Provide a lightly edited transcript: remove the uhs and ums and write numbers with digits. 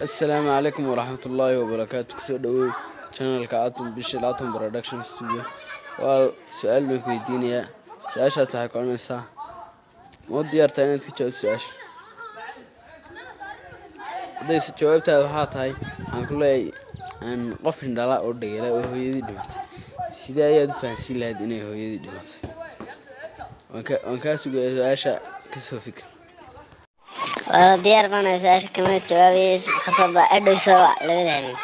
Assalaamu calaykum waraxmatullaahi wabarakaatu. Kusoo dhawow channelka Atom Bishil, Atom Production Studio. Waa su-aal baan ku weydiinayaa. Su-aashaas waxay ka odhanaysaa: ma u diyaartaa inaad ka jawaabto su-aasha? Hadday jawaabtaada waxaa tahay, waxaan ku leeyahay qof indhala oo dhegela oo hooyadii dhimatay, sidee ayaad u fahansiin lahayd inay hooyadii dhimatay? Waan kaa sugaya su-aasha, kasoo fikir. Wala, diyaar baan ahay. Su-aasha kamid jawaabayay, khasab baa adhow soo wac labada habeen.